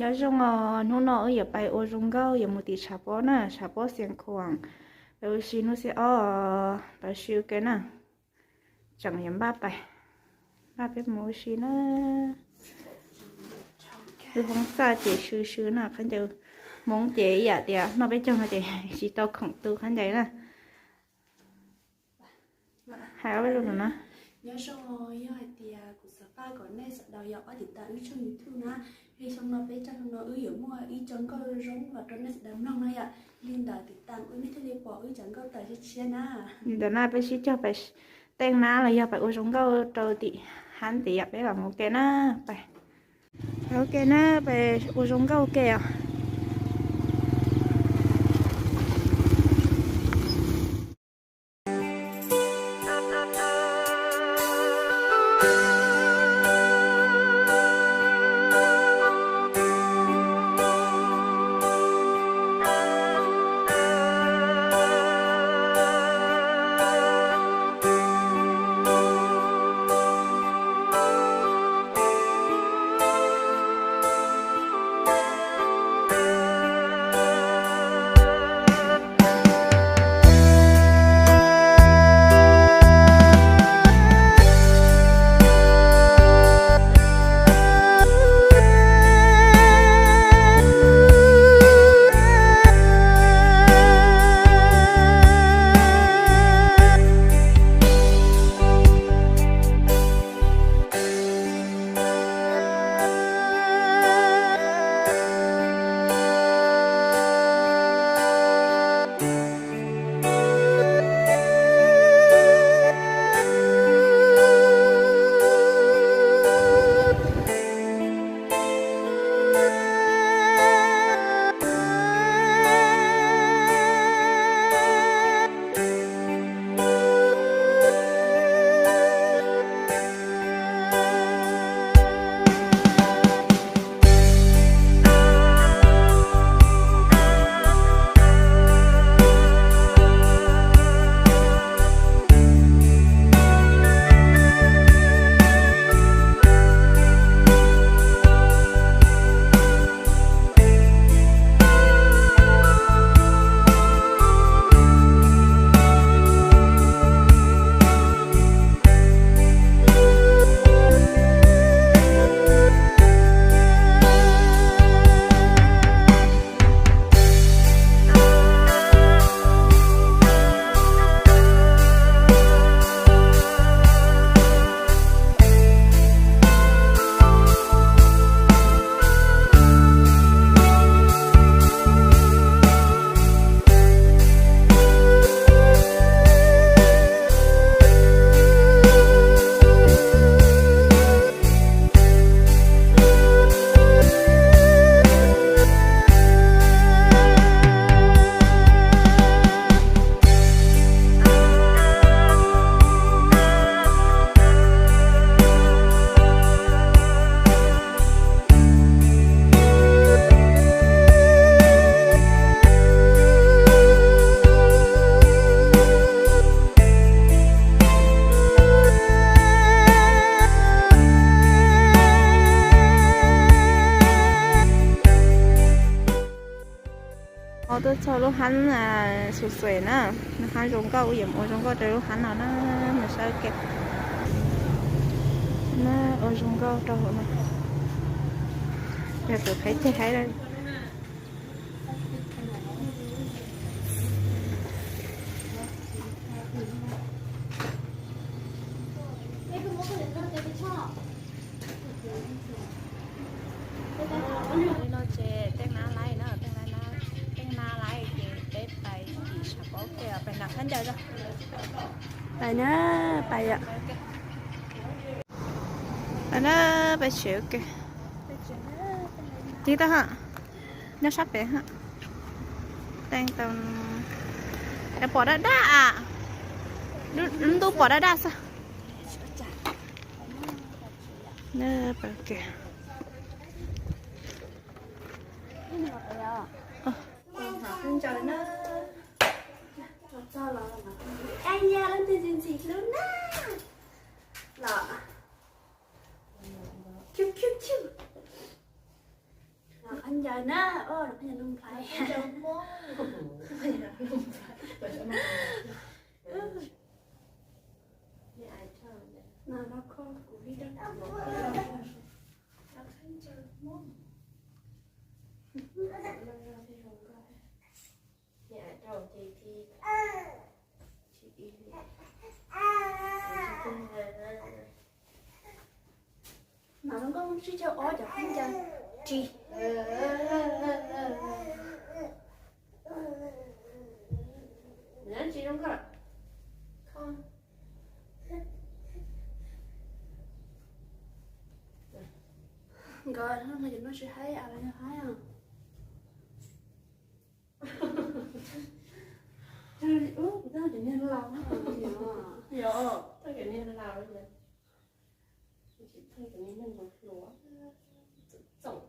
Nyob zoo os, hnub no wb yuav pais ua zoo nkauj, yuav mus tim tshav pob na, tshav pob Xiav Khuam. Peb ua si hnub xiab ob, peb ua si ua ke na. Tseem yuav npaj pais, npaj peb mus ua si na. Lub hoob xaj ces swb swb na, khaub ncaws Hmoob ces ib yam tias noj peb caug no ces tsis tau khoom tu khaub ncaws na. Hais ob peb lus no na. Nyob zoo, yog hais tias kuv xav faj kom nej sawv daws yog pab tiv tam wb tshooj YouTube na, li xyoo no peb cov xyoo no wb yuav muaj ib co nkauj zoo los rau nej sawv daws mloog no yom. Li ntawd tiv tam wb nej thiaj li pom wb cov nkauj tawm tshiab tshiab na. Li ntawd na peb sib cog pais teej nab los yog pais ua zoo nkauj rau tim hab tim yom, peb mam mus ua ke na. Pais, ua ke na, pais ua zoo nkauj ua ke os. Ho tuaj txog lub hab Xus Xues na, lub hab zoo nkauj, wb yuav mus ua zoo nkauj rau lub hab no na, mus saib ua ke. Na, ua zoo nkauj rau hauv no. Yog tus qheb ceg haib lawm. Li no ces tej nab laib na, tej nab laib ces peb pais tim tshav pob ua ke, pais nram khaub ncaws os. Pais na, pais yom. Pais na, pais tsev ua ke. Tig tau ha, nyob sab pem ha. Teej tau, pom daj daj, lub ntuj pom daj daj xwb. Pais ua ke. Los, los, Qhov ncauj na, o, qhov ncauj Nuj Nplhaib. Mas no kho kuv li rau. Mas zoo nkauj sib caug ob cov qhov ncauj ris. Nkawd no ces no tsis haib, a, lawv yog haib os. Ub, kuv twb cov niag laus na. Yog, twb cov niag laus, tsis txheej cov niag neeg hluas hluas txoom.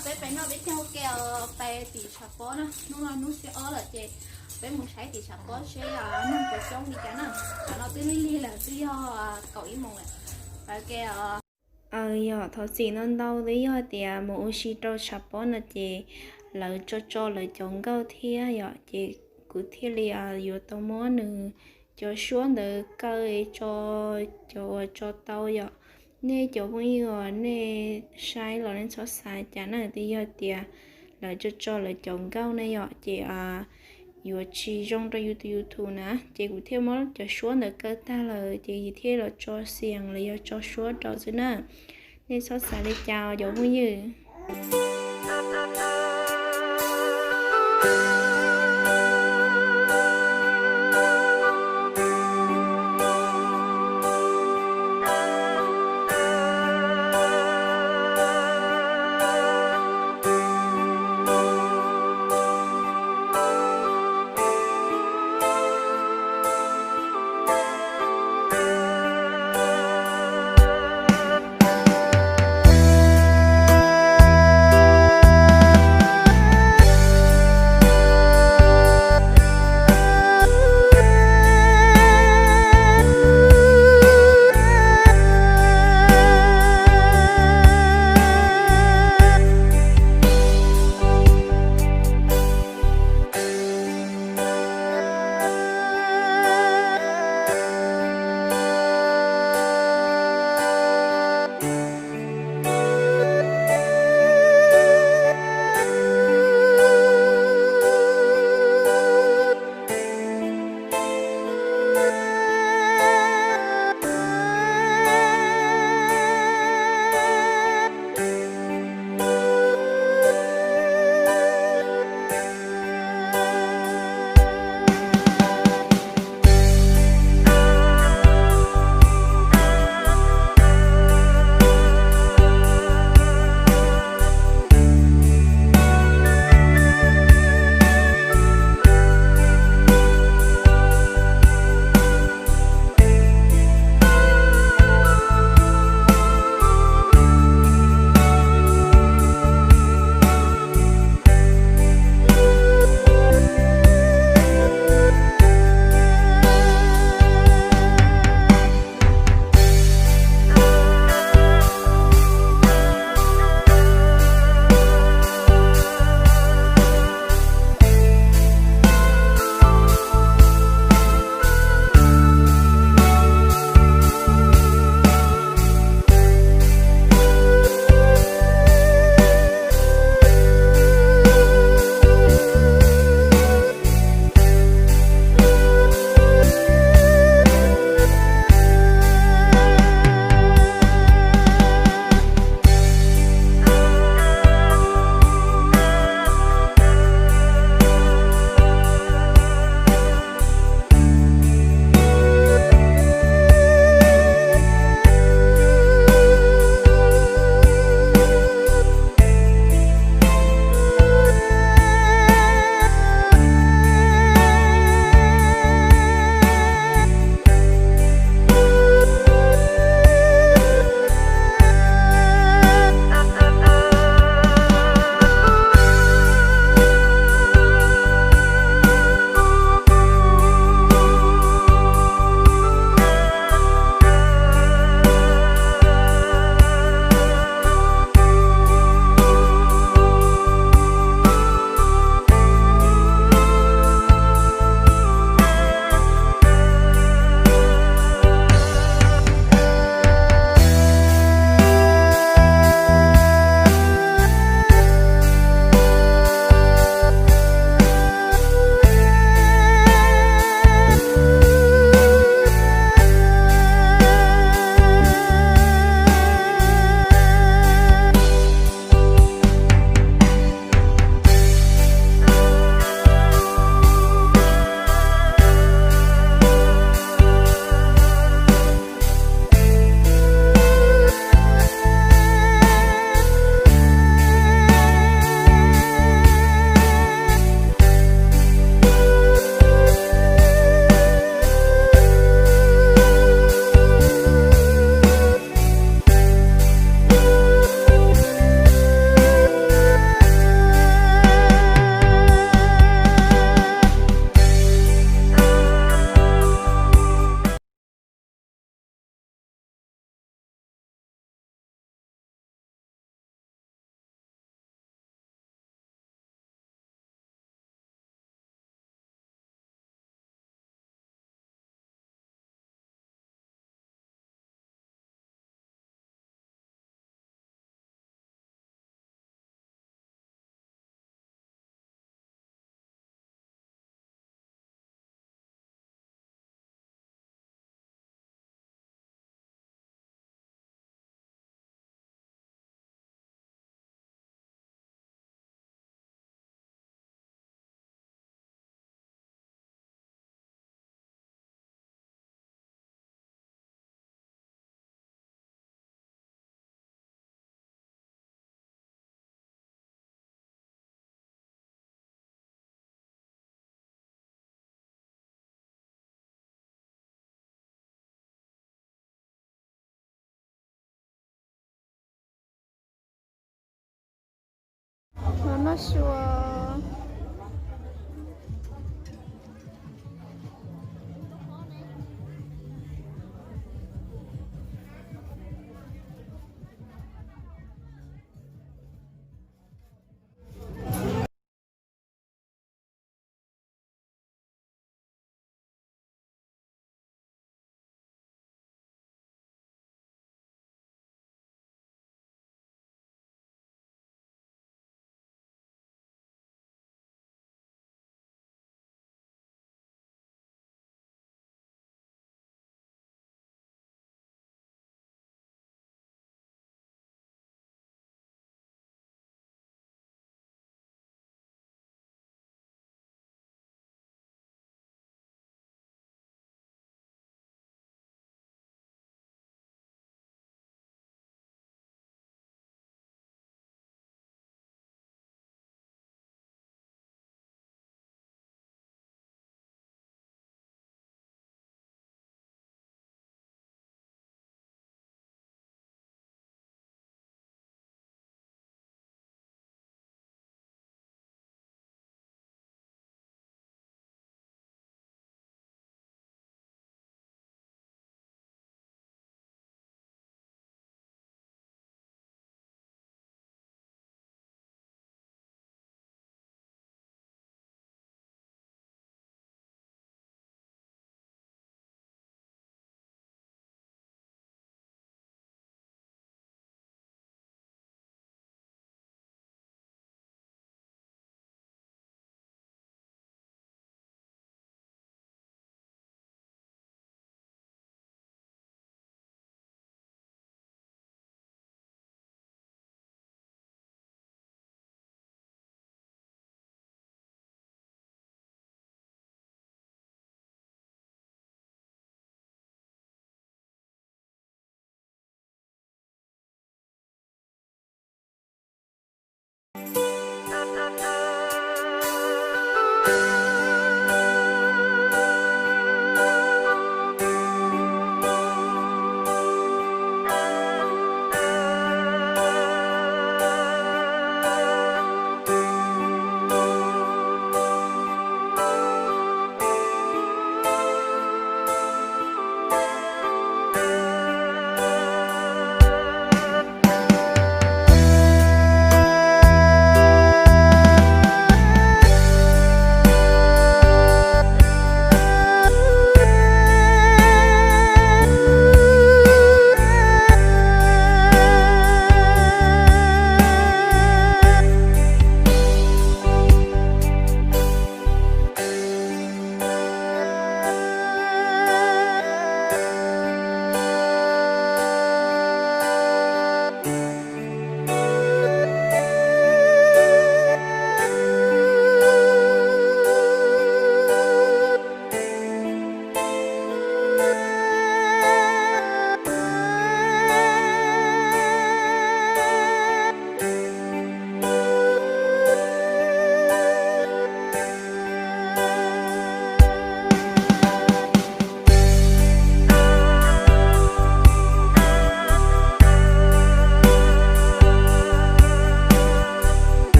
Peb pem no peb caug ke os, pem tim tshav pob na, hnub no hnub xiab ob lawm ces peb mus saib tim tshav pob seb neeg puas coob li cas na. Tam no twb lig lig lawm, twb yog kaum ib moos lawm. Peb ke os. Aws, yog thov txim ntau ntau, twb yog tias mus ua si rau tshav pob no ces lawv tso tso lawv cov nkauj thiab yom, ces kuv thiaj li yuav tau muab nws cov suab ntawd kaw tso, cov uas tso tau yom. Nej cov phooj ywg uas nej saib los nej txhob xav cas na, twb yog tias lawv tso tso lawv cov nkauj ne yom, ces yuav tsis zoo rau YouTube, YouTube na, ces kuv thiaj muab cov suab ntawd kaw tag lawm ces thiaj los tso xias los yog tso suab rau xwb na. Nej txhob xav li cas cov phooj ywg. Sua.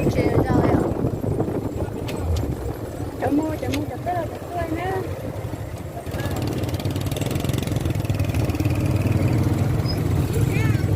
Tsev yog cov mus cov mus cov tuaj cov tuaj na.